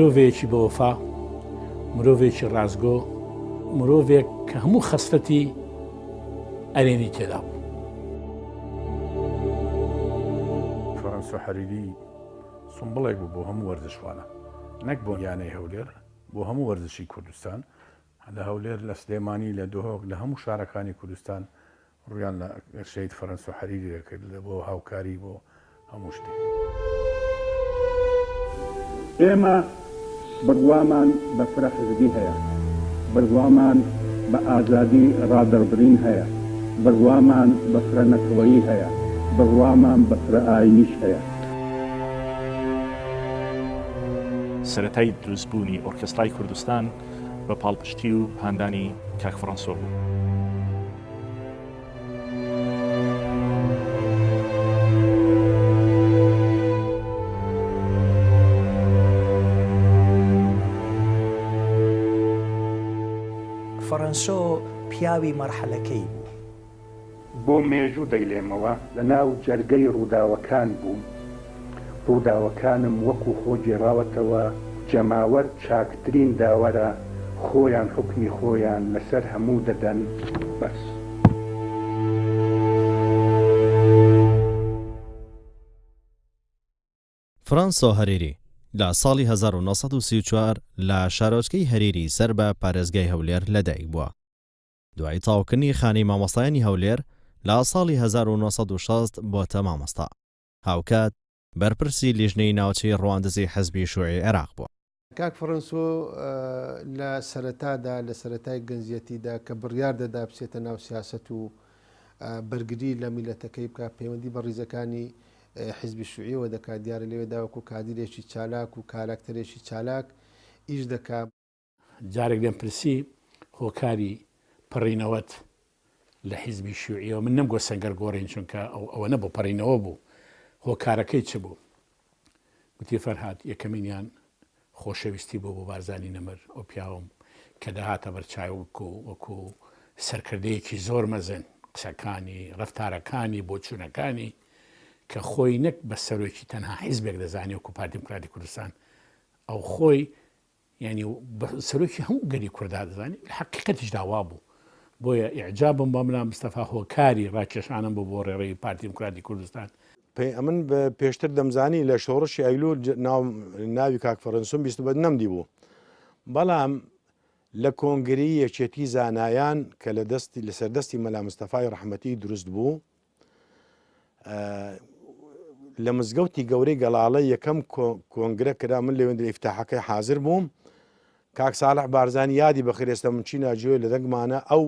مرۆڤێکی بەوەفا، مرۆڤێکی ڕاستگۆ، مرۆڤێک کە هەموو خەسڵەتی ئەرێنی تێدا بوو. فەرەنسۆ حەریری سومبڵێک بوو بۆ هەموو وەرزشوانان، نەک بۆ یانەی هەولێر، بۆ هەموو وەرزشی کوردستان، لە هەولێر، لە سلێمانی، لە دهۆک، لە هەموو شارەکانی کوردستان ڕوویان لە شەهید فەرەنسۆ حەریری دەکرد بۆ هاوکاری بۆ هەموو شتێک. ئێمە بڕوامان بە فرە حزبی هەیە، بڕوامان بە ئازادی ڕادەربڕین هەیە، بڕوامان بە فرە نەتەوەیی هەیە، بڕوامان بە فرە ئاینیش هەیە. سەرەتای دروستبوونی ئۆرکێسترای کوردستان بە پاڵپشتی و هاندانی کاک فڕەنسۆ بوو. فەڕەنسۆ پیاوی مەرحەلەکەی بوو. بۆ مێژوو دەیلێمەوە. لە ناو جەرگەی ڕووداوەکان بووم. ڕووداوەکانم وەکوو خۆ گێڕاوەتەوە. جەماوەر چاکترین داوەرە، خۆیان حوکمی خۆیان لەسەر هەموو دەدەن، بەس. فرانسۆ هەریری لە ساڵی 1934 لە شارۆچکەی هەریری سەر بە پارێزگای هەولێر لەدایکبووە. دوای تەواوکردنی خانەی مامۆستایانی هەولێر لە ساڵی 1960 بۆتە مامۆستا. هاوکات بەرپرسی لیژنەی ناوچەی ڕواندزی حزبی شوعی عێراق بووە. کاک فڕەنسۆ لە سەرەتادا، لە سەرەتای گەنجیەتیدا کە بڕیار دەدا بچێتە ناو سیاسەت و بەرگری لە میللەتەکەی بکا، پەیوەندی بە ڕیزەکانی حیزبی شوعیەوە دەکا، دیارە لەوێدا وەکوو کادیرێکی چالاک و کاراکتەرێکی چالاک ئیش دەکا. جارێک لێم پرسی هۆکاری پەڕینەوەت لە حیزبی شیوعیەوە، من نەمگۆت سەنگەر گۆڕین چونکە ئەو ئەوە نەبوو پەڕینەوە بوو، هۆکارەکەی چ بوو؟ گوتی فەرهاد یەکەمینیان خۆشەویستی بوو بۆ بارزانی نەمر، ئەو پیاوەم کە دەهاتە بەر چاو وەکو وەکو سەرکردەیەکی زۆر مەزن، قسەکانی، ڕەفتارەکانی، بۆچوونەکانی کە خۆی نەک بە سەرۆکی تەنها حیزبێک دەزانی وەکو پارتی دیموکراتی کوردستان، ئەو خۆی یانی بە سەرۆکی هەموو گەلی کوردا دەزانی لە حەقیقەتیشدا وا بوو بۆیە ئیعجابم بە مەلا مستەفا هۆکاری ڕاکێشانم بوو بۆ ڕێڕەوی پارتی دیموکراتی کوردستان. ئەمن پێشتر دەمزانی لە شۆڕشی ئەیلول ناوی کاک فەرەنسوم بیستبوو نەمدیبوو بەڵام لە کۆنگرەی یەکێتی زانایان کە لە دەستی لەسەر دەستی مەلا مستەفای ڕەحمەتی دروست بوو لە مزگەوتی گەورەی گەڵاڵە یەکەم کۆنگرە کرا من لەوێندرە ئیفتاحەکەی حاضر بووم کاک ساڵح بارزانی یادی بەخێر ئێستا من چینا گوێ لە دەنگمانە ئەو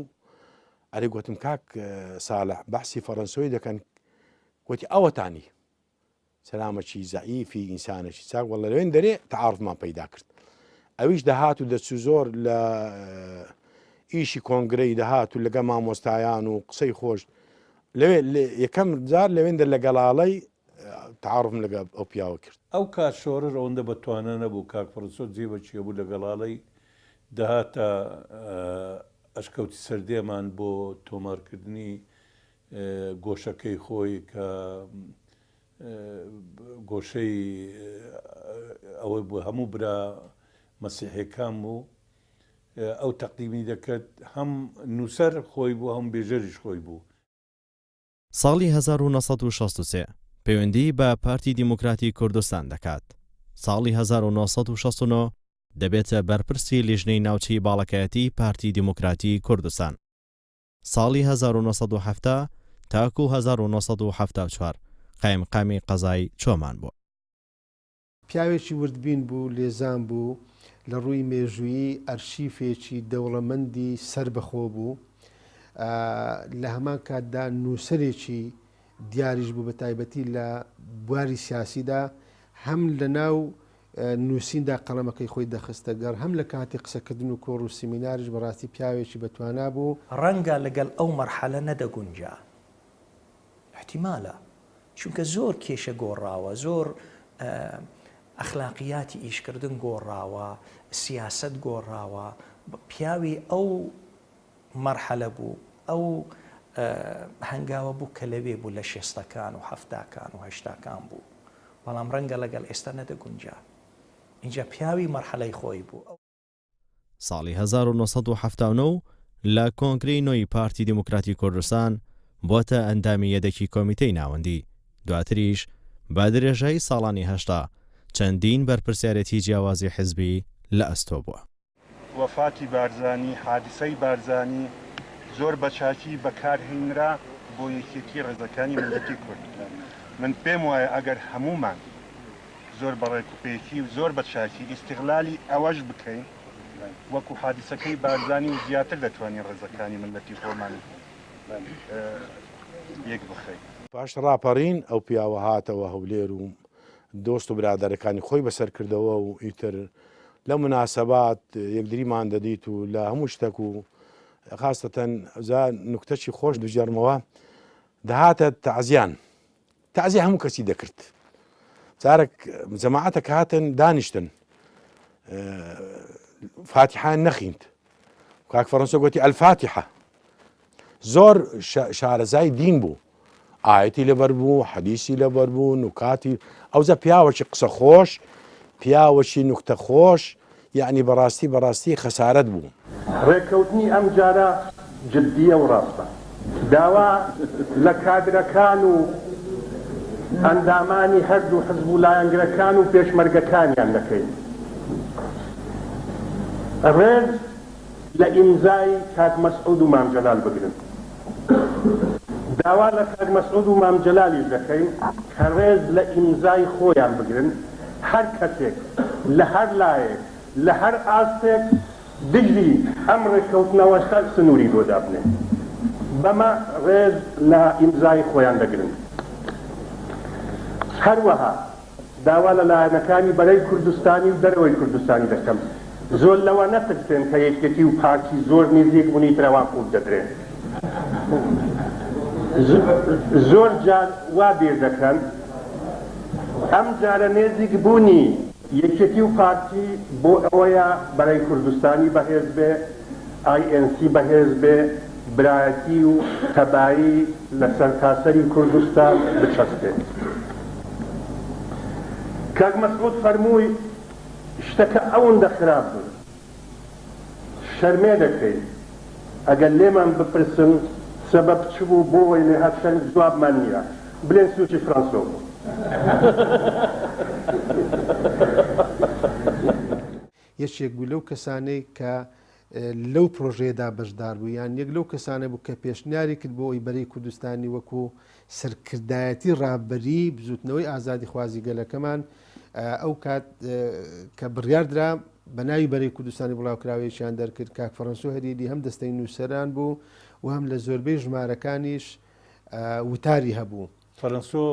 ئەرێ گوتم کاک ساڵح بەحسی فەڕەنسۆی دەکەن گوتی ئەوەتانی سەلامەکی زەعیفی ئینسانێکی چاک وەڵە لەوێن دەرێ تەعارفمان پەیدا کرد ئەویش دەهات و دەچوو زۆر لە ئیشی کۆنگرەی دەهات و لەگە مامۆستایان و قسەی خۆش لەوێ یەکەم جار لەوێن دەر لە گەڵاڵەی تعارفم لەگە ئەو پیاوە کرد. ئەو کات شۆرش ئەوەندە بە توانا نەبوو کاک فڕنسۆ جێ بە چێ بوو لە گەڵاڵەی دەهاتە ئەشکەوتی سەردێمان بۆ تۆمارکردنی گۆشەکەی خۆی کە گۆشەی ئەوەی بوو هەموو برا مەسیحیەکان بوو ئەو تەقدیمی دەکرد هەم نووسەر خۆی بوو هەم بێژەریش خۆی بوو. ساڵی 1963 پەیوەندی بە پارتی دیموکراتی کوردستان دەکات، ساڵی 1969 دەبێتە بەرپرسی لیژنەی ناوچەی باڵەکایەتی پارتی دیموکراتی کوردستان. ساڵی 1970 تاکوو 1974 قایمقامی قەزای چۆمان بووە. پیاوێکی وردبین بوو، لێزان بوو، لە ڕووی مێژوویی ئەرشیفێکی دەوڵەمەندی سەربەخۆ بوو، لە هەمان کاتدا نووسەرێکی دیاریش بوو بە تایبەتی لە بواری سیاسیدا هەم لە ناو نووسیندا قەڵەمەکەی خۆی دەخستە گەڕ، هەم لە کاتی قسەکردن و کۆڕ و سیمیناریش بەڕاستی پیاوێکی بەتوانا بوو. ڕەنگە لەگەڵ ئەو مەرحەلە نەدەگونجا، ئیحتیمالە، چونکە زۆر کێشە گۆڕاوە، زۆر ئەخلاقیاتی ئیشکردن گۆڕاوە، سیاسەت گۆڕاوە، پیاوی ئەو مەرحەلە بوو، ئەو هەنگاوە بوو کە لەوێ بوو لە شێستەکان و حەفتاکان و هەشتاکان بوو، بەڵام ڕەنگە لەگەڵ ئێستا نەدەگونجا. ئینجا پیاوی مەرحەلەی خۆی بوو. ساڵی 1979 لە کۆنگرەی نۆی پارتی دیموکراتی کوردستان بۆتە ئەندامی یەدەکی کۆمیتەی ناوەندی، دواتریش بە درێژایی ساڵانی 80 چەندین بەرپرسیارێتی جیاوازی حزبی لە ئەستۆ بووە. وەفاتی بارزانی، حادیسەی بارزانی زۆر بە چاکی بە کار هینرا بۆ یەکێتی ڕێزەکانی میللەتی کورد. من پێم وایە ئەگەر هەموومان زۆر بە ڕێک و پێکی و زۆر بە چاکی ئیستیغلالی ئەوەش بکەین وەکو حادیسەکەی بارزانی و زیاتر دەتوانین ڕێزەکانی میللەتی خۆمان یەک بخەین. پاش ڕاپەڕین ئەو پیاوە هاتەوە هەولێر و دۆست و برادەرەکانی خۆی بەسەر کردەوە و ئیتر لە موناسەبات یەکدریمان دەدیت و لە هەموو شتەک و خاستەتەن جا نوکتەکی خۆش بگێڕمەوە دەهاتە تەعزیان تەعزیە هەموو کەسی دەکرد جارێک جەماعەتەک هاتن دانیشتن فاتیحان نەخیند کاک فەڕەنسۆ گوتی الفاتحە زۆر شارەزای دین بوو ئایەتی لەبەر بوو حەدیسی لەبەر بوو نوکاتی ئەوجا پیاوەکی قسە خۆش پیاوەکی نوکتە خۆش یەعنی بەڕاستی بەڕاستی خەسارەت بوو. ڕێککەوتنی ئەمجارە جدییە و ڕاستە. داوا لە کادرەکان و ئەندامانی هەردوو حزب و لایەنگرەکان و پێشمەرگەکانیان دەکەین ڕێز لە ئیمزای کاک مەسعود و مام جەلال بگرن. داوا لە کاک مەسعود و مام جەلالیش دەکەین کە ڕێز لە ئیمزای خۆیان بگرن، هەر کەسێک لە هەر لایەک لە هەر ئاستێک دژی ئەم ڕێککەوتنەوە سەر سنووری بۆ دابنێن، بەمە ڕێز لە ئیمزای خۆیان دەگرن. هەروەها داوا لە لایەنەکانی بەرەی کوردستانی و دەرەوەی کوردستانی دەکەم زۆر لەوە نەترسێن کە یەکێتی و پارتی زۆر نیزیک بوون ئیتر ئەوان قووت دەدرێن. زۆر جار وا بیر دەکەن ئەم جارە نێزیک بوونی یەکێتی و پارتی بۆ ئەوەیە بەرەی کوردستانی بەهێز بێ، ئای ئێن سی بەهێز بێ، برایەتی و تەبایی لە سەرتاسەری کوردستان بچەسپێ. کاک مەسعود فەرمووی شتەکە ئەوندە خراپ بوو شەرمێ دەکەین ئەگەر لێمان بپرسن سەبەب چ بوو بۆ وەی لێهات شەرم جوابمان نییە بلێن سوچی فرانسۆ بوو. یەکێک بوو لەو کەسانەی کە لەو پرۆژەیەدا بەشدار بوو یان یەک لەو کەسانە بوو کە پێشنیاری کرد بۆ ئەوی بەرەی کوردستانی وەکو سەرکردایەتی ڕابەری بزوتنەوەی ئازادیخوازی گەلەکەمان ئەو کات کە بڕیاردرا بە ناوی بەرەی کوردستانی بڵاوکراوەیەکیان دەرکرد کاک فەرەنسۆ هەریری هەم دەستەی نووسەران بوو و هەم لە زۆربەی ژمارەکانیش وتاری هەبوو. فەرەنسۆ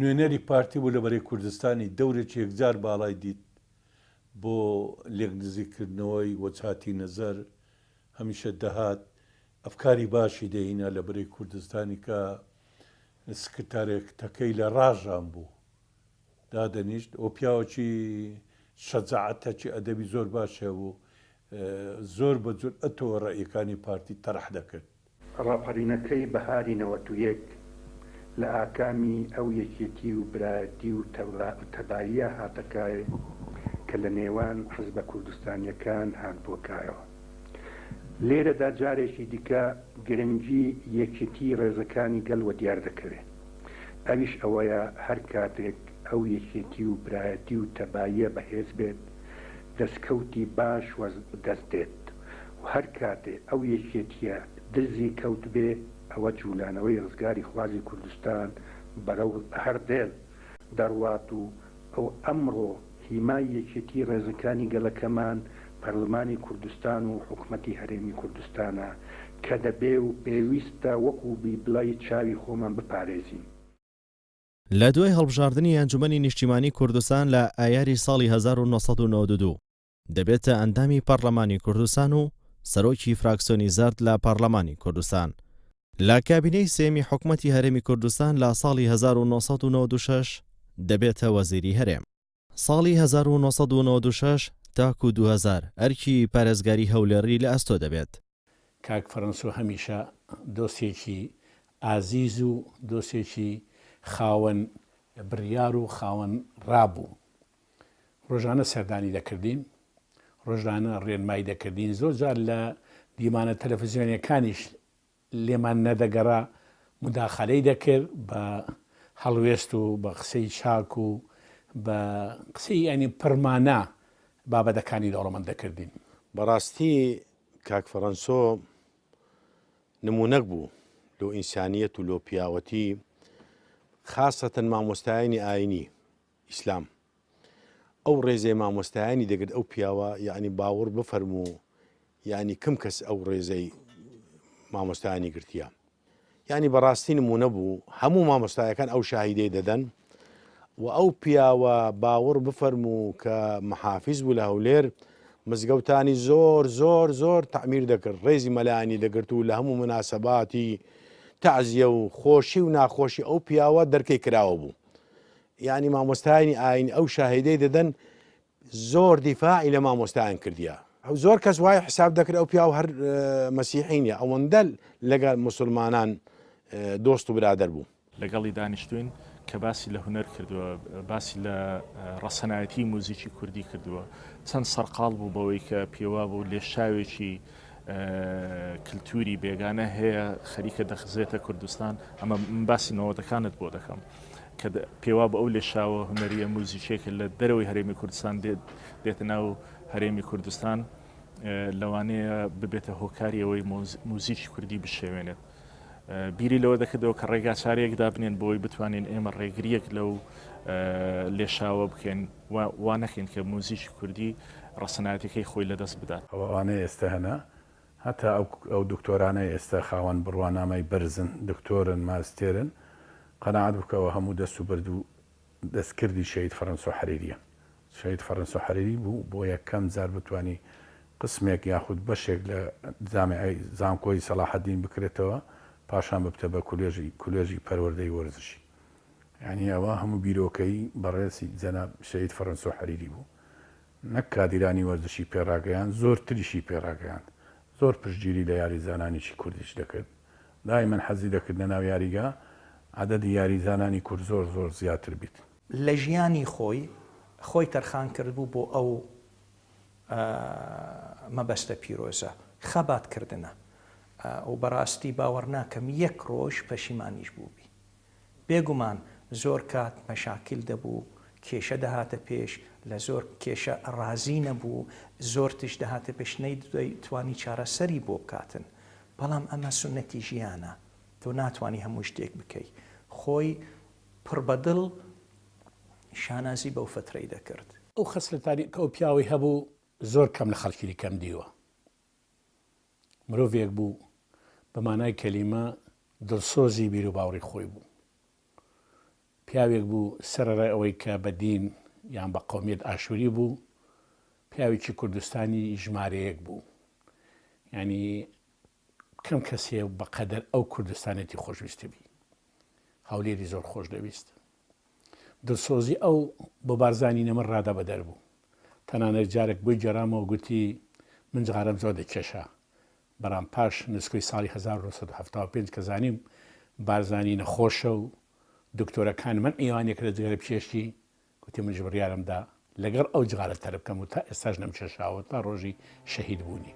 نوێنەری پارتی بوو لە بەرەی کوردستانی، دەورێکی یەکجار باڵای دیت بۆ لێکنزیککردنەوەی وەجهاتی نەزەر، هەمیشە دەهات ئەفکاری باشی دەهینا لە بەرەی کوردستانی کە سکرتارێکتەکەی لە ڕاژان بوو دادەنیشت و پیاوەکی شەجاعەتەکی ئەدەبی زۆر باشی هەبوو، زۆر بە جورئەتەوە ڕەئیەکانی پارتی تەرح دەکرد. ڕاپەڕینەکەی بەهاری 91 لە ئاکامی ئەو یەکێتی و برایەتی و تەباییە هاتە کایێ کە لە نێوان حزبە کوردستانییەکان هاتبووە کایەوە. لێرەدا جارێکی دیکە گرنگی یەکێتی ڕێزەکانی گەل وەدیار دەکەوێ. ئەویش ئەوەیە هەر کاتێک ئەو یەکێتی و برایەتی و تەباییە بەهێز بێت، دەسکەوتی باش وەدەست دێت و هەر کاتێ ئەو یەکێتییە درزی کەوتبێ ئەوە جوولانەوەی ڕزگاری خوازی کوردستان بەرەو هەردێل دەڕوات و ئەو ئەمڕۆ هیمای یەکێتی ڕێزەکانی گەلەکەمان پەرلمانی کوردستان و حکومەتی هەرێمی کوردستانە کە دەبێ و پێویستە وەکو بیبڵەی چاوی خۆمان بپارێزین. لە دوای هەڵبژاردنی ئەنجومەنی نیشتیمانی کوردستان لە ئایاری ساڵی 1992 دەبێتە ئەندامی پەڕلەمانی کوردستان و سەرۆکی فراکسیۆنی زەرد لە پەڕلەمانی کوردستان. لە کابینەی سێیەمی حکومەتی هەرێمی کوردستان لە ساڵی 1996 دەبێتە وەزیری هەرێم. ساڵی 1996 تاکو 2000 ئەرکی پارێزگاری هەولێری لە ئەستۆ دەبێت. کاک فەرەنسۆ هەمیشە دۆستێکی ئازیز و دۆستێکی خاوەن. بڕیار و خاوەن ڕا بوو. ڕۆژانە سەردانی دەکردین، ڕۆژانە ڕێنمای دەکردین، زۆر جار لە دیمانە تەلەفزیۆنیەکانیش لێمان نەدەگەڕا، موداخەلەی دەکرد بە هەڵوێست و بە قسەی چاک و بە قسەی یانی پڕ مانا بابەتەکانی دەوڵەمەند دەکردین. بەڕاستی کاک فەڕەنسۆ نمونەک بوو لۆ ئینسانیەت و لۆ پیاوەتی خاسەتەن مامۆستایانی ئاینی ئیسلام ئەو ڕێزەی مامۆستایانی دەگرت ئەو پیاوە یعنی باوەڕ بفەرموو یعنی کم کەس ئەو ڕێزەی مامۆستایانی گرتیە یعنی بەڕاستی نمونە بوو هەموو مامۆستایەکان ئەو شاهیدەی دەدەن و ئەو پیاوە باوەڕ بفەرموو کە محافیز بوو لە هەولێر مزگەوتانی زۆر زۆر زۆر تەعمیر دەکرد ڕێزی مەلایانی دەگرت و لە هەموو مناسباتی تەعزیە و خۆشی و ناخۆشی ئەو پیاوە دەرکەی کراوە بوو یانی مامۆستایانی ئاین ئەو شاهیدەی دەدەن زۆر دیفاعی لە مامۆستایان کردیە زۆر کەس وای حساب دەکرد ئەو پیاو هەر مەسیحی نیە ئەوەندە لەگەڵ موسڵمانان دۆست و برادەر بوو. لەگەڵی دانیشتوین کە باسی لە هونەر کردووە، باسی لە ڕەسەنایەتی موزیکی کوردی کردووە، چەند سەرقاڵ بوو بەوەی کە پێوابوو لێشاوێکی کلتوری بێگانە هەیە خەریکە دەخزێتە کوردستان، ئەمە من باسی نەوەدەکانت بۆ دەکەم کە پێوابوو ئەو لێشاوە هونەریە موزیکیەکە لە دەرەوەی هەرێمی کوردستان دێت دێتە ناو هەرێمی کوردستان لەوانەیە ببێتە هۆکاری ئەوەی موزیکی کوردی بشێوێنێت. بیری لەوە دەکردەوە کە ڕێگاچارەیەک دابنێن بۆی بتوانین ئێمە ڕێگریەک لەو لێشاوە بکەین وا نەکەین کە موزیکی کوردی ڕەسەنایەتەکەی خۆی لەدەست بدات. ئەوانەی ئێستا هەنە هەتا ئەو دکتۆرانەی ئێستا خاوەن بڕوانامەی بەرزن دکتۆرن ماستێرن قەناعەت بکەوە هەموو دەست و برد و دەستکردی شەهید فەرەنسۆ حەریریە. شەهید فەرەنسۆ حەریری بوو بۆ یەکەم جار بتوانی قسمێک یاخود بەشێک لە جامیعەی زانکۆی سەڵاحەدین بکرێتەوە پاشان ببتە بە کولێژی کولێژی پەروەردەی وەرزشی یانی ئەوە هەموو بیرۆکەی بەڕێزی جەناب شەهید فەرەنسۆ حەریری بوو نەک کادیرانی وەرزشی پێ ڕاگەیاند زۆرتریشی پێ ڕاگەیاند زۆر پشتگیری لە یاریزانانیی کوردیش دەکرد دایمەن حەزی دەکرد لە ناو یاریگا عەدەدی یاریزانانی کورد زۆر زۆر زیاتر بیت. لە ژیانی خۆی، خۆی تەرخان کردبوو بۆ ئەو مەبەستە پیرۆزە، خەبات کردنە و بەڕاستی باوەڕ ناکەم یەک ڕۆژ پەشیمانیش بووبی. بێگومان زۆر کات مەشاکیل دەبوو، کێشە دەهاتە پێش، لە زۆر کێشە ڕازی نەبوو، زۆر تشت دەهاتە پێش نەیدتوانی چارەسەری بۆ بکاتن، بەڵام ئەمە سوننەتی ژیانە، تۆ ناتوانی هەموو شتێک بکەی. خۆی پڕ بە دڵ شانازی بەو فەترەی دەکرد. ئەو خەسلەتانەی کە ئەو پیاوەی هەبوو زۆر کەم لە خەڵکی دیکەم دیوە. مرۆڤێک بوو بە مانای کەلیمە دڵسۆزی بیروباوڕی خۆی بوو. پیاوێک بوو سەرەڕای ئەوەی کە بە دین یان بە قەومیەت ئاشووری بوو، پیاوێکی کوردستانی ژمارەیەک بوو. یانی کەم کەس هەیە بە قەدەر ئەو کوردستانێتی خۆشویستبی. هەولێری زۆر خۆش دەویست. دڵسۆزی ئەو بۆ بارزانی نەمر ڕادەبەدەر بوو. تەنانەت جارێک بۆی گێڕامەوە گوتی من جغارەم زۆر دەکێشا، بەڵام پاش نسکۆی ساڵی 1975 کە زانیم بارزانی نەخۆشە و دکتۆرەکان مەنعی ئەوان یەکرە جگەرە بکێشی، گوتی منیش بڕیارم دا لەگەڵ ئەو جغارە تەرک بکەم و تا ئێستاش نەمکێشاوە تا ڕۆژی شەهید بوونی.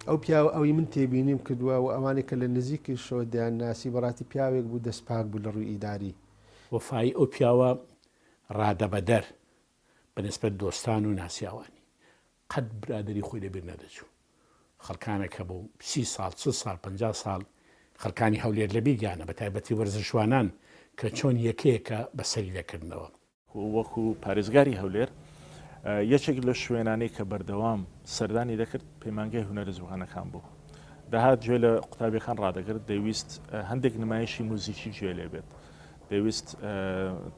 ئەو پیاوە ئەوی من تێبینیم کردووە و ئەوانەی کە لە نزیکیشەوە دەیانناسی بەڕاستی پیاوێک بوو دەست پاک بوو لە ڕووی ئیداری. وەفایی ئەو پیاوە ڕادەبەدەر بە نسبەت دۆستان و ناسیاوانی. قەت برادەری خۆی لەبیر نەدەچوو. خەڵکانێک هەبوو سی ساڵ، چل ساڵ، 50 ساڵ خەڵکانی هەولێر لەبیریانە، بە تایبەتی وەرزشوانان کە چۆن یەکەیەکە بەسەری دەکردنەوە. وەکو پارێزگاری هەولێر یەکێک لە شوێنانەی کە بەردەوام سەردانی دەکرد پەیمانگای هونەرە جوانەکان بوو. دەهات گوێ لە قوتابیەکان ڕادەگرت، دەیویست هەندێک نمایشی موزیکی گوێ لێ بێت، دەیویست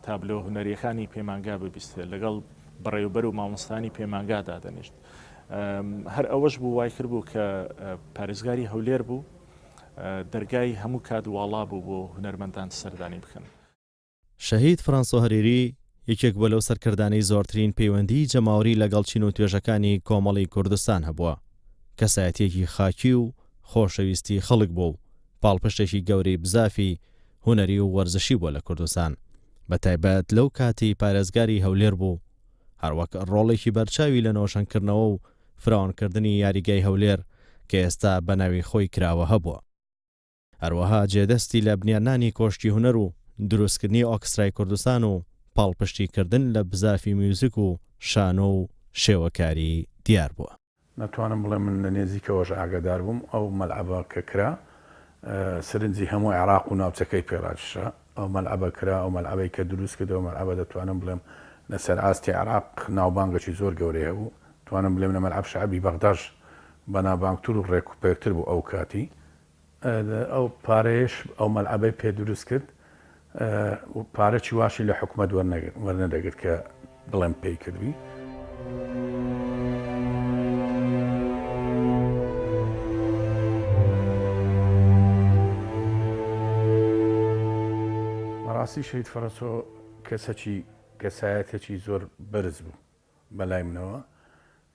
تابلۆ هونەریەکانی پەیمانگا ببیستێت، لەگەڵ بەڕێوبەر و مامۆستانی پەیمانگا دادەنیشت. هەر ئەوەش بوو وای کرد بوو کە پارێزگاری هەولێر بوو، دەرگای هەموو کات واڵا بوو بۆ هونەرمەندان سەردانی بکەن. شەهید فرانسۆ هەریری یەکێک بووە لەو سەرکردانەی زۆرترین پەیوەندیی جەماوەری لەگەڵ چین و توێژەکانی کۆمەڵی کوردستان هەبووە، کەسایەتییەکی خاکی و خۆشەویستی خەڵک بووە و پاڵپشتێکی گەورەی بزافی هونەری و وەرزشی بووە لە کوردستان، بەتایبەت لەو کاتەی پارێزگاری هەولێر بوو، هەروەک ڕۆڵێکی بەرچاوی لە نۆژەنکردنەوە و فراوانکردنی یاریگای هەولێر کە ئێستا بەناوی خۆی کراوە هەبووە. هەروەها جێدەستی لە بنیادنانی کۆشکی هونەر و دروستکردنی ئۆکسترای کوردستان و پاڵپشتیکردن لە بزافی میوزیک و شانۆ و شێوەکاری دیار بووە. نەتوانم بڵێم من لە نێزیکەوەش ئاگادار بووم، ئەو مەلعەبە کە کرا سرنجی هەموو عێراق و ناوچەکەی پێ ڕاکیشا، ئەو مەلعەبە کرا، ئەو مەلعەبەی کە دروست کرد، ئەو مەلعەبە دەتوانم بڵێم لەسەر ئاستی عێراق ناوبانگێکی زۆر گەورەی هەبوو، توانم بلێم لە مەلعەب شەعبی بەغداش بەناوبانگتر و ڕێکوپێکتر بوو ئەو کاتی. ئەو پارەیەش ئەو مەلعەبەی پێ دروست کرد و پارەکی واشی لە حکومەت وەرنەدەگرت کە بڵێم پێی کردبی. بەڕاستی شەهید فەرەسۆ کەسەکی کەسایەتێکی زۆر بەرز بوو بەلای منەوە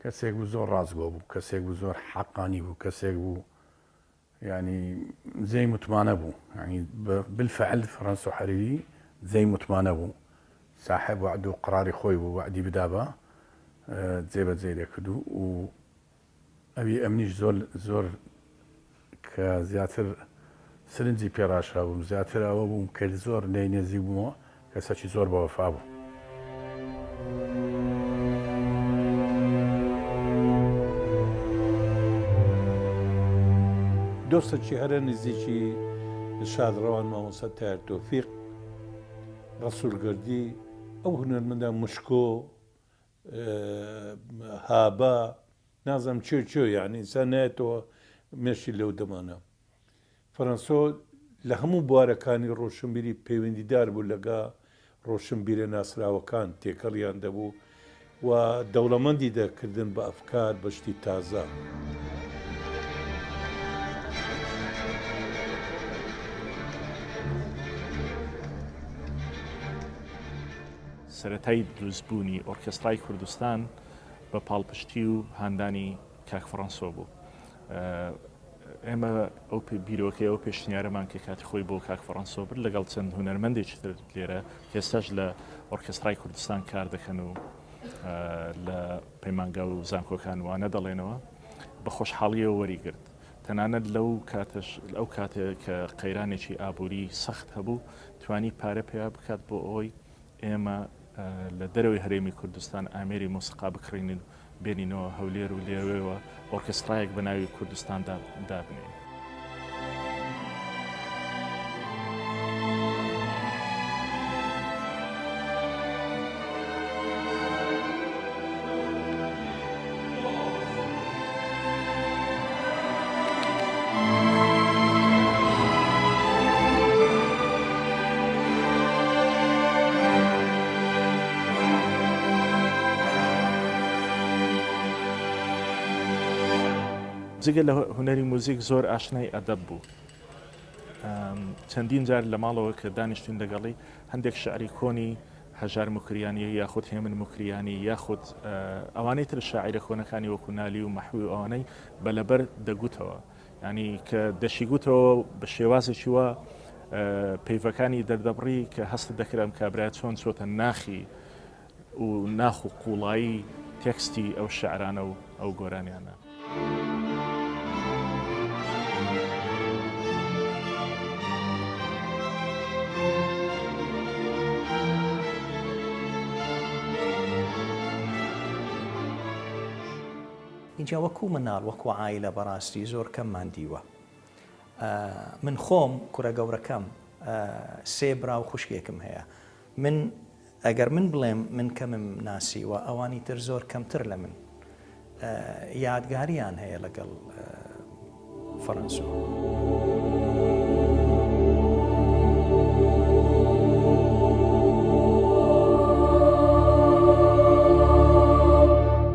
کەسێک بوو زۆر ڕاستگۆ بوو کەسێک بوو زۆر حەقانی بوو کەسێک بوو یانی جێی متمانە بوو یانی بالفعل فەرەنسۆ حەریری جێی متمانە بوو ساحێب وەعد و قراری خۆی بوو وەعدی بدابا جێبەجێی دەکرد و و ئەوی ئەمنیش زۆر زۆر کە زیاتر سرنجی پێ ڕاشرابووم زیاتر ئەوە بووم کە زۆر لێی نێزیک بوومەوە کەسەکی زۆر بەوەفا بوو. دۆستەکی هەرە نزیکی شادڕەوان مامۆستا تایەر تۆفیق ڕەسوول گەردی ئەو هونەرمەندە مشکۆ هابە نازانم چێ چێ یعنی ئینسان نایەتەوە مێشی لەو دەمانە فەرەنسۆ لە هەموو بوارەکانی ڕۆشنبیری پەیوەندیدار بوو لەگە ڕۆشنبیرە ناسراوەکان تێکەڵیان دەبوو و دەوڵەمەندی دەکردن بە ئەفکار بە شتی تازە. سەرەتای دروستبوونی ئۆرکێسترای کوردستان بە پاڵپشتی و هاندانی کاک فەڕەنسۆ بوو. ئێمە ئەو بیرۆکەی ئەو پێشنیارەمان کە کاتی خۆی بۆ کاک فەڕەنسۆ برد لەگەڵ چەند هونەرمەندێکی تر لێرە ئێستاش لە ئۆرکێسترای کوردستان کار دەکەن و لە پەیمانگا و زانکۆکان وانە دەڵێنەوە بە خۆشحاڵیەوە وەریگرت تەنانەت لەو کاتەش ئەو کاتێک کە قەیرانێکی ئابووری سەخت هەبوو توانی پارە پەیا بکات بۆ ئەوەی ئێمە لە دەرەوەی هەرێمی کوردستان ئامێری مۆسیقا بکڕین و بێنینەوە هەولێر و لێوێوە ئۆرکێسترایەک بە ناوی کوردستان دابنێین. جگە لە هونەری موزیک زۆر ئاشنای ئەدەب بوو. چەندین جار لە ماڵەوە کە دانیشتین لەگەڵی هەندێک شعری کۆنی هەژار موکریانی یاخود هێمن موکریانی یاخود ئەوانەی تر شاعیرە کۆنەکانی وەکو نالی و مەحوی و ئەوانەی بە لەبەر دەگوتەوە ینی کە دەشیگوتەوە بە شێوازێکی وا پەیڤەکانی دەردەبڕی کە هەستت دەکرد ئەم کابرایە چۆن چۆتە ناخی و ناخ و قوڵایی تێکستی ئەو شعرانە و ئەو گۆرانیانە. ئینجا وەکوو مناڵ وەکوو عایلە بەڕاستی زۆر کەممان دیوە. من خۆم کوڕە گەورەکەم سێ برا و خوشکێکم هەیە. من ئەگەر من بڵێم من کەمم ناسیوە ئەوانی تر زۆر کەمتر لە من یادگاریان هەیە لەگەڵ فەرەنسۆ.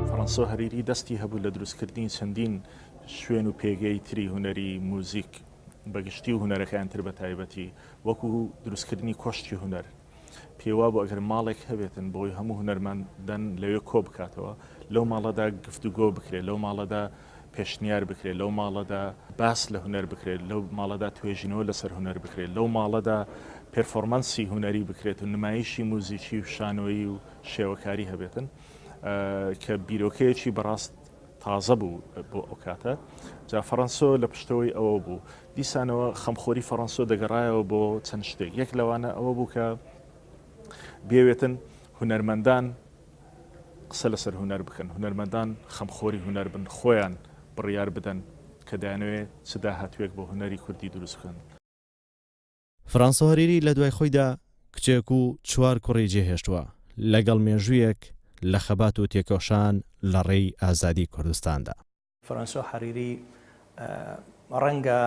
فەرەنسۆ هەریری دەستی هەبوو لە دروستکردنی چەندین شوێن و پێگەی تری هونەری موزیک بە گشتی و هونەرەکان تر بە تایبەتی وەکو دروستکردنی کۆشکی هونەر. پێی وابوو ئەگەر ماڵێک هەبێتن بۆی هەموو هونەرمەندان لەوێ کۆ بکاتەوە، لەو ماڵەدا گفتوگۆ بکرێت، لەو ماڵەدا پێشنیار بکرێت، لەو ماڵەدا باس لە هونەر بکرێت، لەو ماڵەدا توێژینەوە لەسەر هونەر بکرێت، لەو ماڵەدا پێرفۆرمەنسی هونەری بکرێت و نمایشی موزیکی و شانۆیی و شێوەکاری هەبێتن کە بیرۆکەیەکی بەڕاست تازە بوو بۆ ئەو کاتە. جا فەڕەنسۆ لە پشتەوەی ئەوە بوو. دیسانەوە خەمخۆری فەڕەنسۆ دەگەڕایەوە بۆ چەند شتێک. یەک لەوانە ئەوە بوو کە بیەوێتن هونەرمەندان قسە لەسەر هونەر بکەن، هونەرمەندان خەمخۆری هونەر بن، خۆیان بڕیار بدەن کە دەیانەوێت چ داهاتوویەک بۆ هونەری کوردی دروست بکەن. فرانسۆ هەریری لە دوای خۆیدا کچێک و چوار کوڕی جێهێشتووە، لەگەڵ مێژوویەک لە خەبات و تێکۆشان لە ڕێی ئازادی کوردستاندا. فرانسۆ حەریری ڕەنگە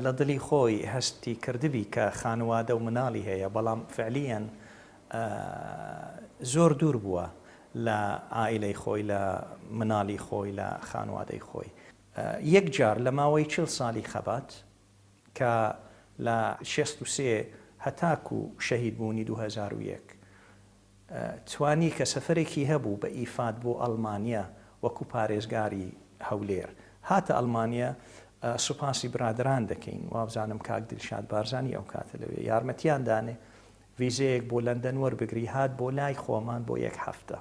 لە دڵی خۆی هەستی کردبی کە خانوادە و مناڵی هەیە، بەڵام فعلیەن زۆر دوور بووە لە عائیلەی خۆی، لە مناڵی خۆی، لە خانوادەی خۆی. یەک جار لە ماوەی چل ساڵی خەبات کە لە 63 هەتاکوو شەهید بوونی 2001 توانی کە سەفەرێکی هەبوو بە ئیفاد بۆ ئەڵمانیا وەکو پارێزگاری هەولێر هاتە ئەڵمانیا سوپاسی برادەران دەکەین وابزانم کاک دلشاد بارزانی ئەو کاتە لەوێ یارمەتیان دانێ ڤیزەیەک بۆ لەندەن وەربگری هات بۆ لای خۆمان بۆ یەک هەفتە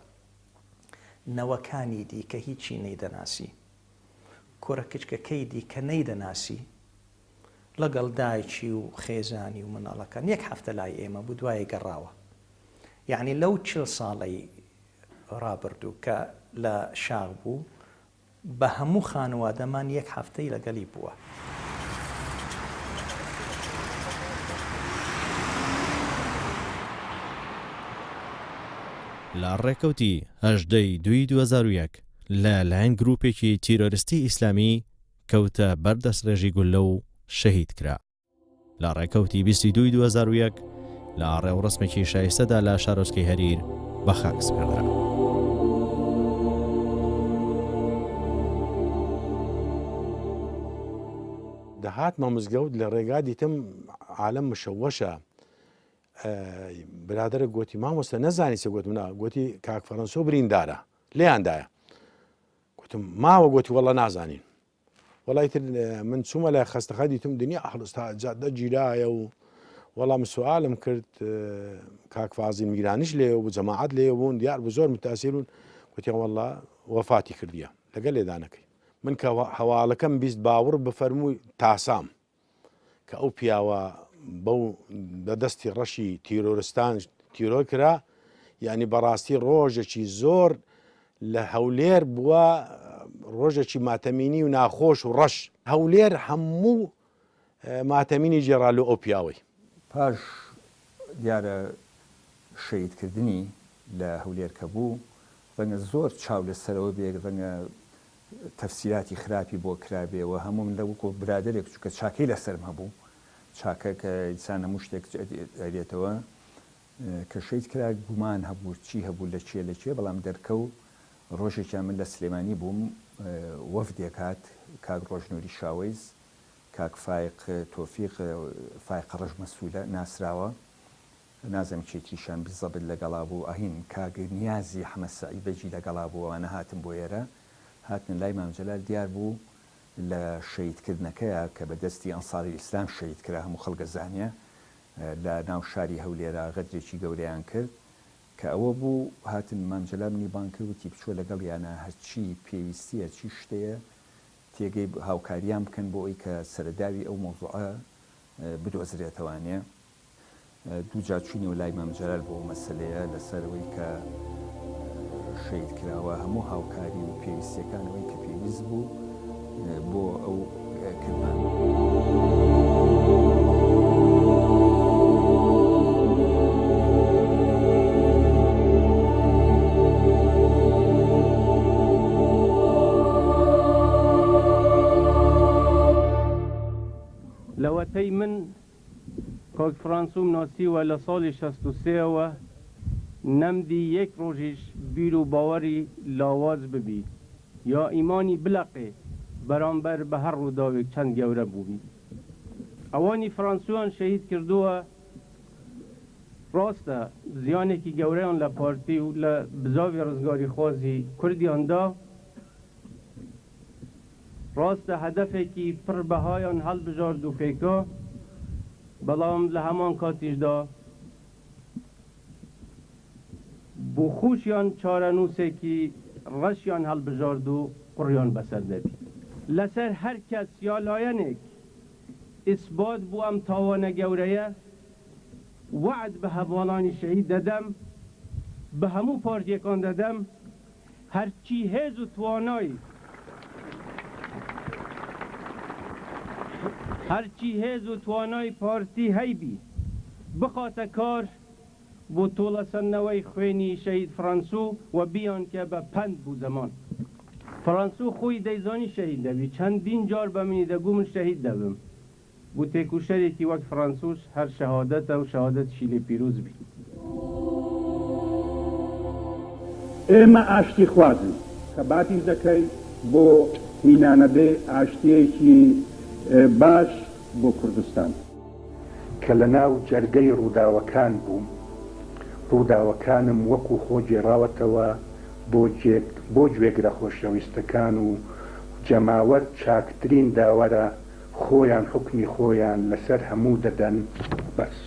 نەوەکانی دی کە هیچی نەیدەناسی کوڕە کچکەکەی دی کە نەیدەناسی لەگەڵ دایکی و خێزانی و مناڵەکان یەک هەفتە لای ئێمە بوو دوایە گەڕاوە یەعنی لەو چل ساڵەی ڕابردوو کە لە شاخ بوو بە هەموو خانوادەمان یەک هەفتەی لەگەڵی بووە. لە ڕێکەوتی 18 ی دووی 2001 لە لایەن گرووپێکی تیرۆرستی ئیسلامی کەوتە بەر دەستڕێژی گوللە و شەهید کرا. لە ڕێکەوتی 22 ی 2001 لە ڕێوڕەسمێکی شایستەدا لە شارۆچکەی هەریر بە خاک سپێردرا. دەهاتمە مزگەوت لە ڕێگا دیتم عالەم مشەوەشە برادەرە گۆتی مامۆستا نەزانی چە گۆتم نا گۆتی کاک فەرەنسۆ بریندارە لێیان دایە گوتم ماوە گۆتی وەڵا نازانین وەڵای تر من چوومە لای خەستەخە دیتم دنیا هەڵستا جادە گیرایە و وەڵام سوالم کرد کاک فازی میرانیش لێ و جەماعەت لێ بوون دیار بوو زۆر متاسیرون گوتیان وەڵا وەفاتی کردیە لەگەل لێدانەکەی من کە هەواڵەکەم 20 باوەڕ بفەرمووی تاسام کە ئەو پیاوە بەو بە دەستی ڕەشی تیرۆرستان تیرۆر کرا یعنی بەڕاستی ڕۆژێکی زۆر لە هەولێر بووە ڕۆژێکی ماتەمینی و ناخۆش و ڕەش هەولێر هەموو ماتەمینی گێڕا لۆ ئەو پیاوەی. پاش دیارە شەهید کردنی لە هەولێر کە بوو ڕەنگە زۆر چاو لە سەرەوە بێ ڕەنگە تەفسیراتی خراپی بۆ کرابێ و هەموو من لە وەکو برادەرێک چونکە چاکەی لەسەرم هەبوو چاکە کە ئینسان هەموو شتێک ئەرێتەوە کە شەید کرا گومان هەبوو چی هەبوو لە کێ لە کێ بەڵام دەرکەو ڕۆژێکیان من لە سلێمانی بووم وەفدێک هات کاک ڕۆژ نوری شاوەیس کاک فایق تۆفیق فایقە ڕەش مەسولە ناسراوە نازم کێ تریشان بزەبت لەگەڵا بوو ئەهین کاک نیازی حەمە سەعید بەگی لەگەڵا بوو ئەوانە هاتن بۆ ئێرە هاتنە لای مام جەلال دیار بوو لە شەهید کردنەکەیا کە بە دەستی ئەنساری ئیسلام شەهید کرا هەموو خەڵک ئەزانێ لە ناو شاری هەولێرا غەدرێکی گەورەیان کرد کە ئەوە بوو هاتن مام جەلال منی بانگ کرد وتی بچۆ لەگەڵیانا هەرچی پێویستیە چی شتەیە تێگەی هاوکاریان بکەن بۆ ئەوی کە سەرەداوی ئەو مەوزوعە بدۆزرێتەوانێ. دووجار چووینەوە لای مام جەلال بۆ ئەو مەسەلەیە لەسەر ئەوەی کە شەهید کراوە هەموو هاوکاری و پێویستیەکان ئەوەی کە پێویست بوو بۆ ئەو کردمان. لەوەتەی من کاک فرانسوم ناسیوە لە ساڵی 63 ەوە نەمدی یەک ڕۆژیش بیر و باوەڕی لاواز ببی یا ئیمانی بلەقێ بەرامبەر بە هەر ڕووداوێک چەند گەورە بووبی ئەوانی فرانسویان شەهید کردووە. ڕاستە زیانێکی گەورەیان لە پارتی و لە بزاڤی ڕزگاریخوازی کوردیان دا، ڕاستە هەدەفێکی پڕ بەهایان هەڵبژارد و پێکا، بەڵام لە هەمان کاتیشدا بۆ خۆشیان چارەنووسێکی ڕەشیان هەڵبژارد و قوڕیان بەسەر دەبی. لەسەر هەر کەس یا لایەنێک ئیسبات بوو ئەم تاوانە گەورەیە، وەعد بە هەڤاڵانی شەهید دەدەم، بە هەموو پارتییەکان دەدەم، هەرچی هێز و توانای هەرچی هێز و توانای پارتی هەیبی بخاتە کار بۆ تۆڵەسەندنەوەی خوێنی شەهید فڕەنسۆ و بیانکە بە پەند بو زەمان. فڕەنسۆ خۆی دەیزانی شەهید دەبی، چەندین جار بە منی دەگو من شەهید دەبم. بۆ تێکوشەرێکی وەک فڕەنسوش هەر شەهادەتە و شەهادەتیشی لێ پیرۆز بی. ئێمە ئاشتیخوازین، خەباتیش دەکەین بۆ هینانەدێ ئاشتییەکی باش بۆ کوردستان. کە لە ناو جەرگەی ڕووداوەکان بووم، ڕووداوەکانم وەکوو خۆ گێڕاوەتەوە بۆ بۆ گوێگرە خۆشەویستەکان و جەماوەر چاکترین داوەرە خۆیان حوکمی خۆیان لەسەر هەموو دەدەن بەس.